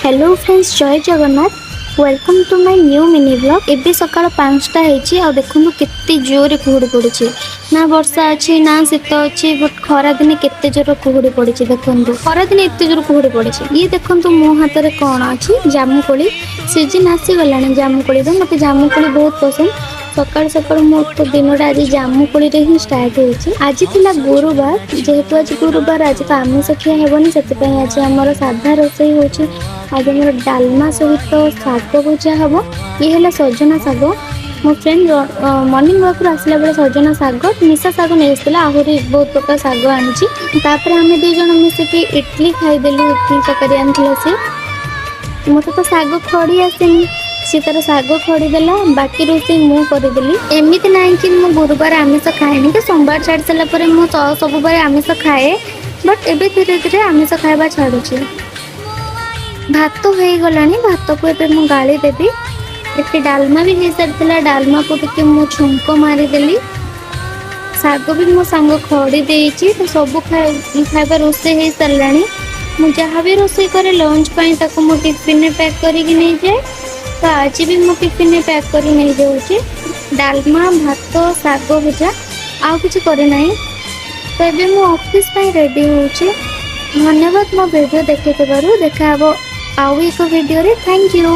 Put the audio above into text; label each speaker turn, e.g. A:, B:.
A: Hello friends, Jai Jagannath. Welcome to my new mini vlog. ଏବେ ସକାଳ 5ଟା ହେଇଛି ଆଉ ଦେଖନ୍ତୁ କେତେ ଜୋରେ କୁହୁଡ଼ି ପଡ଼ିଛି। ନା ବର୍ଷା ଅଛି, ନା ଶୀତ ଅଛି, ବଟ୍ ଖରାଦିନେ କେତେ ଜୋର କୁହୁଡ଼ି ପଡ଼ିଛି ଦେଖନ୍ତୁ। ଖରାଦିନେ ଏତେ ଜୋର କୁହୁଡ଼ି ପଡ଼ିଛି। ଇଏ ଦେଖନ୍ତୁ, ମୋ ହାତରେ କ'ଣ ଅଛି? ଜାମୁକୋଳି। ସିଜିନ୍ ଆସିଗଲାଣି ଜାମୁକୋଳିର। ମୋତେ ଜାମୁକୋଳି ବହୁତ ପସନ୍ଦ। ସକାଳୁ ସକାଳୁ ମୋ ତ ଦିନଟା ଆଜି ଜାମୁକୋଳିରେ ହିଁ ଷ୍ଟାର୍ଟ ହେଇଛି। ଆଜି ଥିଲା ଗୁରୁବାର। ଯେହେତୁ ଆଜି ଗୁରୁବାର, ଆଜି ତ ଆମିଷ ଖିଆ ହେବନି, ସେଥିପାଇଁ ଆଜି ଆମର ସାଧା ରୋଷେଇ ହେଉଛି। ଆଜି ଆମର ଡାଲମା ସହିତ ଶାଗ ଭଜା ହେବ। ଇଏ ହେଲା ସଜନା ଶାଗ। ମୋ ଫ୍ରେଣ୍ଡ ମର୍ଣ୍ଣିଂ ୱାକ୍ରୁ ଆସିଲା ବେଳେ ସଜନା ଶାଗ, ମିଶା ଶାଗ ନେଇ ଆସିଥିଲା। ଆହୁରି ବହୁତ ପ୍ରକାର ଶାଗ ଆଣିଛି। ତାପରେ ଆମେ ଦୁଇ ଜଣ ମିଶିକି ଇଡଲି ଖାଇଦେଲୁ। ଇଡଲି ତରକାରୀ ଆଣିଥିଲା ସେ। ମୋତେ ତ ଶାଗ ଖଡ଼ି ଆସେନି। ସିଏ ତାର ଶାଗ ଖଡ଼ିଦେଲା, ବାକି ରୋଷେଇ ମୁଁ କରିଦେଲି। ଏମିତି ନାହିଁ କି ମୁଁ ଗୁରୁବାର ଆମିଷ ଖାଏନି କି ସୋମବାର ଛାଡ଼ି ସାରିଲା ପରେ। ମୁଁ ସବୁବେଳେ ଆମିଷ ଖାଏ, ବଟ୍ ଏବେ ଧୀରେ ଧୀରେ ଆମିଷ ଖାଇବା ଛାଡ଼ୁଛି। ଭାତ ହେଇଗଲାଣି, ଭାତକୁ ଏବେ ମୁଁ ଗାଳି ଦେବି। ଏଠି ଡାଲମା ବି ହେଇସାରିଥିଲା, ଡାଲମାକୁ ଟିକେ ମୁଁ ଛୁଙ୍କ ମାରିଦେଲି। ଶାଗ ବି ମୋ ସାଙ୍ଗ ଖଡ଼ି ଦେଇଛି। ତ ସବୁ ଖାଇବା ରୋଷେଇ ହେଇସାରିଲାଣି। ମୁଁ ଯାହା ବି ରୋଷେଇ କରେ ଲଞ୍ଚ ପାଇଁ, ତାକୁ ମୁଁ ଟିଫିନରେ ପ୍ୟାକ୍ କରିକି ନେଇଯାଏ। ତ ଆଜି ବି ମୁଁ ଟିଫିନରେ ପ୍ୟାକ୍ କରି ନେଇଯାଉଛି ଡାଲମା, ଭାତ, ଶାଗ ଭଜା। ଆଉ କିଛି କରିନାହିଁ। ତ ଏବେ ମୁଁ ଅଫିସ୍ ପାଇଁ ରେଡ଼ି ହେଉଛି। ଧନ୍ୟବାଦ ମୋ ଭିଡ଼ିଓ ଦେଖିଥିବାରୁ। ଦେଖା ହେବ ଆଉ ଏକ ଭିଡ଼ିଓରେ। Thank you.